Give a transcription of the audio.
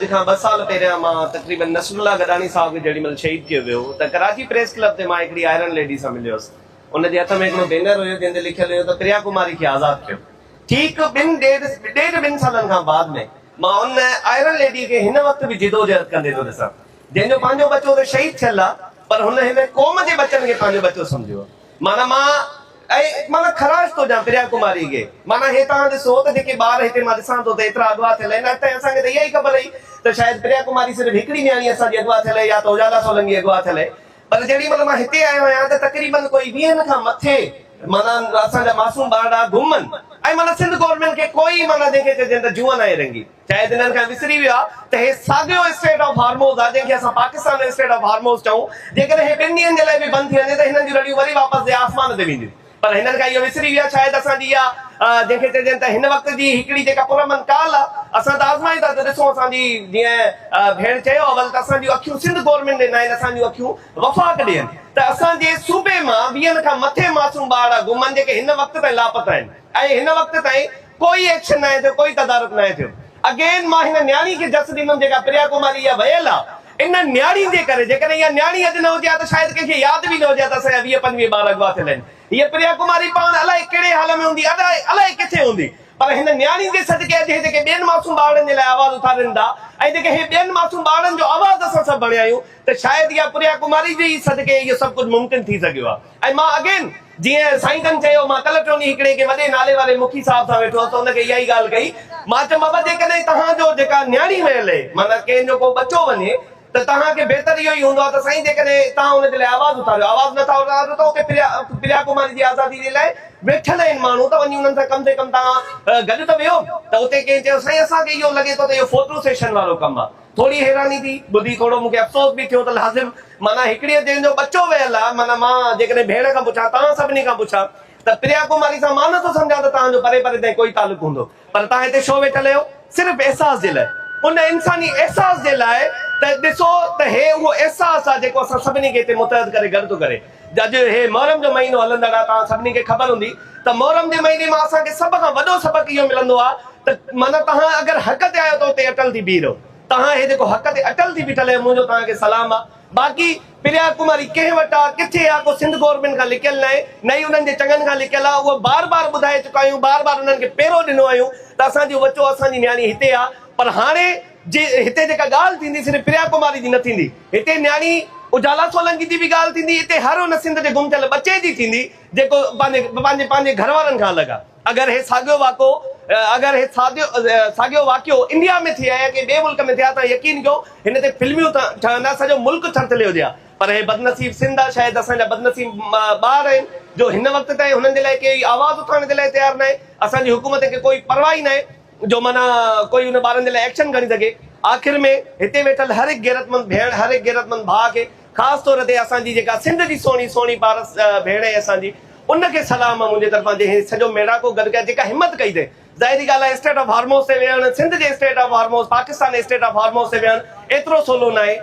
اڄ کان ٻه سال پهريان مان تقريبن نصرالله گڏاڻي صاحب کي جهڙي مهل شهيد ڪيو ويو هو ته ڪراچي پريس ڪلب تي مان هڪڙي آئرن ليڊي سان مليو هوس. ان جي هٿ ۾ هڪڙو بينر هيو جنهن تي لکيل هيو ته پريا ڪماري کي آزاد ڪيو. ٺيڪ ٻن ڏيڍ ڏيڍ ٻن سالن کان بعد ۾ مان ان آئرن ليڊي کي هن وقت به جدوجهد ڪندي ٿو ڏسان. جنهن جو پنهنجو ٻچو ته شهيد ٿيل آ پر هن هن قوم جي ٻچن کي پنهنجو ٻچو سمجهيو آ. معنيٰ مان ۽ معنيٰ خراج ٿو ڏيان پريا ڪماري کي. معنيٰ هي توهان ڏسو ته جيڪي ٻار هتي مان ڏسان ٿو ته ايترا اغوا ٿيل آهن. اڄ تائين اسان کي ته اها ئي خبر هئي ته شايد پريا ڪماري صرف هڪڙي نياڻي اسان جي اغوا ٿيل آهي يا ته اجالا سولنگي اغوا ٿيل آهي. پر جهڙي مهل مان هتي آيو آهيان ته تقريبن ڪوئي ويهن کان مٿي معنيٰ اسان جا معصوم ٻارڙا گم آهن ۽ معنيٰ سنڌ گورنمينٽ کي ڪوئي معنيٰ جنهن کي چئجي ته جونء ناهي رنگي. شايد انهن کان وسري ويو آهي ته هي ساڳيو اسٽريٽ آف هارموز آهي جنهن کي اسان پاڪستان جو اسٽريٽ آف هارموز چئون. جيڪڏهن هي ٻن ڏينهن جي لاء به بند ٿي وڃي ته هنن جون رڙيون وري واپس جي آسمان تي وينديون. پر هنن کان اهو وسري ويو آهي شايد اسان جي اها جنهن کي چئجي ته هن وقت جي هڪڙي جيڪا پرامن ڪال آهي اسان ته آزمايون ٿا ته ڏسون اسان جي جيئن ڀيڻ چيو اول ته اسان جون اکيون سنڌ گورنمينٽ ڏي ناهن اسان جون اکيون وفاق ڏي آهن ته اسان جي صوبي مان ويهن کان مٿي معصوم ٻارڙا گم آهن جيڪي هن وقت تائين لاپتا آهن ۽ هن وقت تائين ڪوئي ايڪشن ناهي ٿيو ڪوئي تدارڪ ناهي ٿيو اگين مان هن نياڻي کي جس ڏيندم جيڪا پريا ڪماري اها ويل آ ان نياڻي جي ڪري جيڪڏهن اها نياڻي اڄ نه هجي ها ته شايد ڪنهن کي ياد به نه هجي ها ته اسان جا 20 25 ٻار اغوا ٿيل آهن هيء پريا ڪماري پاڻ الائي ڪهڙي حال ۾ هوندي الائي الائي ڪٿي هوندي پر هن نياڻي جي صدقي اڄ هي جيڪي ٻين معصوم ٻارڙن جي لاء آواز اٿارين ٿا ۽ جيڪي هي ٻين معصوم ٻارڙن جو آواز اسان سڀ بڻيا آهيون ته شايد اها پريا ڪماري جي ئي صدقي اهو سڀ ڪجهه ممڪن ٿي سگهيو آهي. ۽ مان اگين جيئن سائين جن چيو مان ڪلهه ٽيون ڏينهن هڪڙي ڪنهن وڏي نالي واري مکي صاحب سان ويٺو هوس ته ان کي اها ئي ڳالهه ڪئي مان چيم بابا جيڪڏهن توهان جو جيڪا نياڻي ويل اهي معنيٰ ڪنهن جو ڪو ٻچو وڃي ته توهان کي بهتر اهو ئي هوندو آهي ته سائين جيڪڏهن توهان ان جي لاء آواز اٿاريو آواز نه ٿا اٿاريو ته اتي پريا پريا ڪماري جي آزادي جي لاء ويٺل آهن ماڻهو ته وڃي انهن سان ڪم سي ڪم توهان گڏ ته ويهو ته اتي ڪنهن چيو سائين اسان کي اهو لڳي ٿو ته اهو فوٽو سيشن وارو ڪم آهي ٿوري حيراني ٿي ٻڌي ٿورو مون کي افسوس به ٿيو ته لازم معنيٰ هڪڙيء جنهن جو ٻچو ويل آ معنيٰ مان جيڪڏهن ڀيڻ کان پڇان توهان سڀني کان پڇان ته پريا ڪماري سان مان نٿو سمجهان ته توهان جو پري پري تائين ڪوئي تعلق هوندو پر توهان هتي ڇو ويٺل آهيو صرف احساس جي لاء ان انساني احساس جي لاء ته ڏسو ته هي اهو احساس آ جيڪو اسان سڀني کي هتي متحد ڪري گڏ ٿو ڪري اڄ هي محرم جو مهينو هلندڙ آ توهان سڀني کي خبر هوندي ته محرم جي مهيني مان اسان کي سڀ کان وڏو سبق اهو ملندو آ ته معنيٰ توهان اگر حق تي آهيو ته اتي اٽل ٿي بيهي رهو. توهان هي جيڪو حق تي اٽل ٿي بيٺل آهيو منهنجو توهان کي سلام آ. باقي پريا ڪماري ڪنهن وٽ آ ڪٿي آ ڪو سنڌ گورنمينٽ کان لڪيل ناهي نه ئي انهن جي چڱن کان لڪيل آ اهو بار بار ٻڌائي چڪا آهيون بار بار انهن کي پيرو ڏنو آهيون ته اسان جو ٻچو اسان جي نياڻي هتي آ پر هاڻي جي هتي جيڪا ڳالهه ٿيندي صرف پريا ڪماري جي نه ٿيندي هتي نياڻي اجالا سولنگي جي به ڳالهه ٿيندي هتي هر ان سنڌ جي گم ٿيل ٻچي جي ٿيندي جيڪو پنهنجي پنهنجي پنهنجي گهر وارن کان الڳ آ. اگر هي ساڳيو واقعو اگر هي ساڳيو واقعو انڊيا ۾ ٿئي ها يا ڪنهن ٻئي ملڪ ۾ ٿئي ها ته يقين ڪيو هن تي فلميون ٺهن ها سڄو ملڪ ٿرٿلي هجي ها پر هي بدنصيب سنڌ آ شايد اسان جا بدنصيب ٻار آهن جو هن وقت تائين هنن جي لاء ڪوئي آواز اٿارڻ جي لاء تيار ناهي اسان جي حڪومت کي ڪوئي پرواهه ئي ناهي جو معنيٰ ڪوئي ان ٻارن جي لاء ايڪشن کڻي سگهي. آخر ۾ هتي ويٺل هر هڪ غيرتمند ڀيڻ، هر هڪ غيرتمند ڀاء کي خاص طور تي اسان جي جيڪا سنڌ جي سهڻي سهڻي پارس ڀيڻ آهي اسان جي ان کي سلام آ منهنجي طرفان جنهن سڄو ميڙاڪو گڏ ڪيو جيڪا همت ڪئي اٿئي. ظاهري ڳالهه آهي اسٽيٽ آف هارموز تي ويهڻ سنڌ جي اسٽيٽ آف هارموز پاڪستان جي اسٽيٽ آف هارموز تي ويهڻ ايترو سولو ناهي.